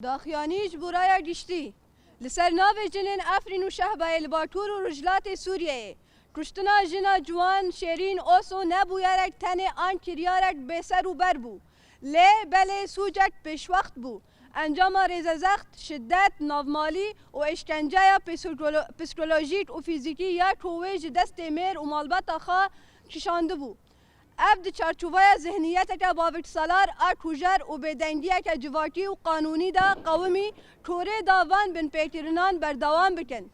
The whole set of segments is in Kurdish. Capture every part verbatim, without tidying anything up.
Daxuyanî ji bo raya giştî. Li ser navê jinên Efrîn û Şehbayê li Bakur û Rojhilatê Sûriyeyê, kuştina jina ciwan Şêrîn Oso nebûyerek tenê an kiryarek bêser û ber bû. Lê belê sûcek pêşwext bû. Encama rêzezext, şiddet, navmalî û êşkenceya psîkolo-, psîkolojîk û fîzîkî ya ku wê ji destê mêr û malbata xwe kişandibû. Ev di çarçoveya zihniyeteke baviksalar a kujer û bêdengiyeke civakî û qanûnî de qewimî, ku rê da van binpêkirinan berdewam bikin.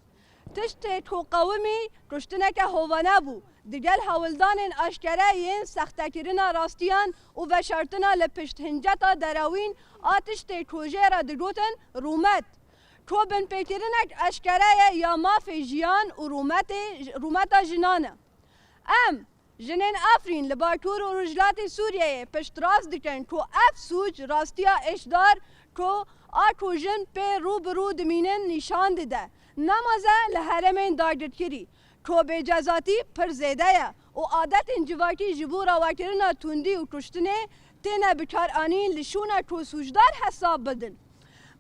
Tiştê ku qewimî, kuştineke hovane bû, digel hewldanên aşkere yên sextekirina rastiyan û veşartina li pişt hinceta derewîn a tiştê ku jê re digotin rûmet. Ku binpêkirinek eşkere ye ya mafê jiyan û rûmetê, rûmeta jinan e. Em, jinên Efrîn li Bakur û Rojhilatê Sûriyeyê piştrast dikin ku ev sûc rastiya êşdar ku a ku jin pê rû bi rû dimînin nîşan dide. Nemaze li herêmên dagirkirî ku bêcezatî pir zêde ye û adetên civakî ji bo rawekirina tundî û kuştinê têne bikaranîn li şûna ku sûcdar hesab bidin.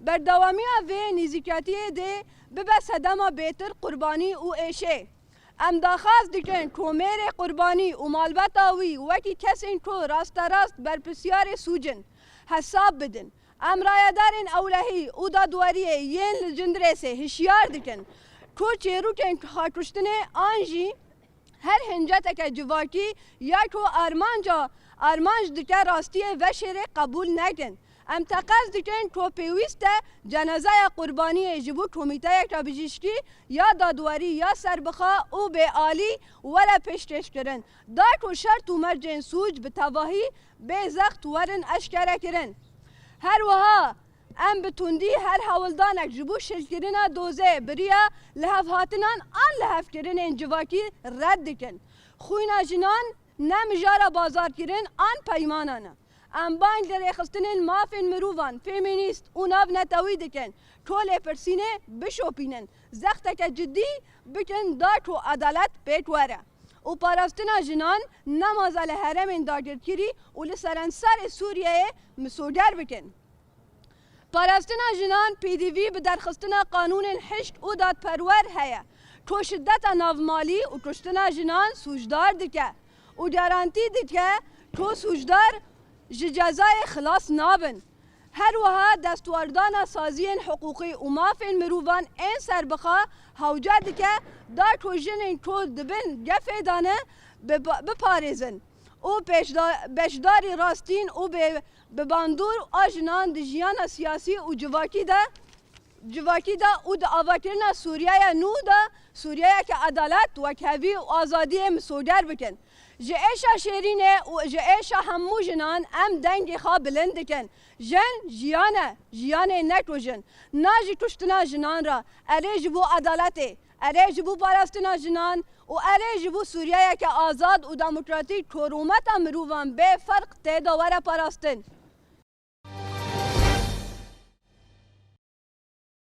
Berdewamiya vê nêzîkatiyê dê bibe sedema bêtir qurbanî û êşê. Em daxwaz dikin ku mêrê qurbanî û malbata wî wekî kesên ku rasterast berpirsiyarê sûc in, hesab bidin. Em rayedarên ewlehî û dadweriyê yên li Cindirêsê hişyar dikin ku çêrokên xwekuştinê an jî her hinceteke civakî ya ku armanca, armanc dike rastiyê veşêrê qebûl nekin. Em teqez dikin ku pêwîst e cenazeya qurbaniyê ji bo komîteyeke bijîşkî ya dadwerî ya serbixwe û bêalî were pêşkêşkirin, da ku şert û mercên sûc bi tevahî bê zext werin eşkerekirin. Her wiha em bi tundî her hewldanek ji bo şilkirina dozê bi riya lihevhatinan an lihevkirinên civakî red dikin. Xwîna jinan ne mijara bazarkirin an peymanan e. Em bang li rêxistinên mafên mirovan, femînîst û navnetewî dikin ku lêpirsînê bişopînin, zexteke cidî bikin da ku edalet pêk were û parastina jinan nemaze li herêmên dagirkirî û li serensarê Sûriyeyê misoger bikin. Parastina jinan pêdivî bi derxistina qanûnên hişk û dadperwer heye ku şideta navmalî û kuştina jinan sûcdar dike û garantî dike ku sûcdar ji cezayê xilas nabin. Her wiha destwerdana saziyên hiqûqî û mafên mirovan ên serbixwe hewce dike da ku jinên ku di bin gefê de ne bi-, biparêzin û pêşda-, beşdarî rastîn û bê-, bi bandor a jinan di jiyana siyasî û civakî de, civakî de û di avakirina Sûriyeya nû de Sûriyeyeke edalet, wekhevî û azadiyê misoger bikin. Ji êşa Şêrînê û ji êşa hemû jinan em dengê xwe bilind dikin. Jin jiyan e, jiyanê nekujin. Na ji kuştina jinan re, erê ji bo edaletê, erê ji bo parastina jinan û erê ji bo Sûriyeyeke azad û demokratîk ku rûmeta mirovan bê ferq tê de were parastin.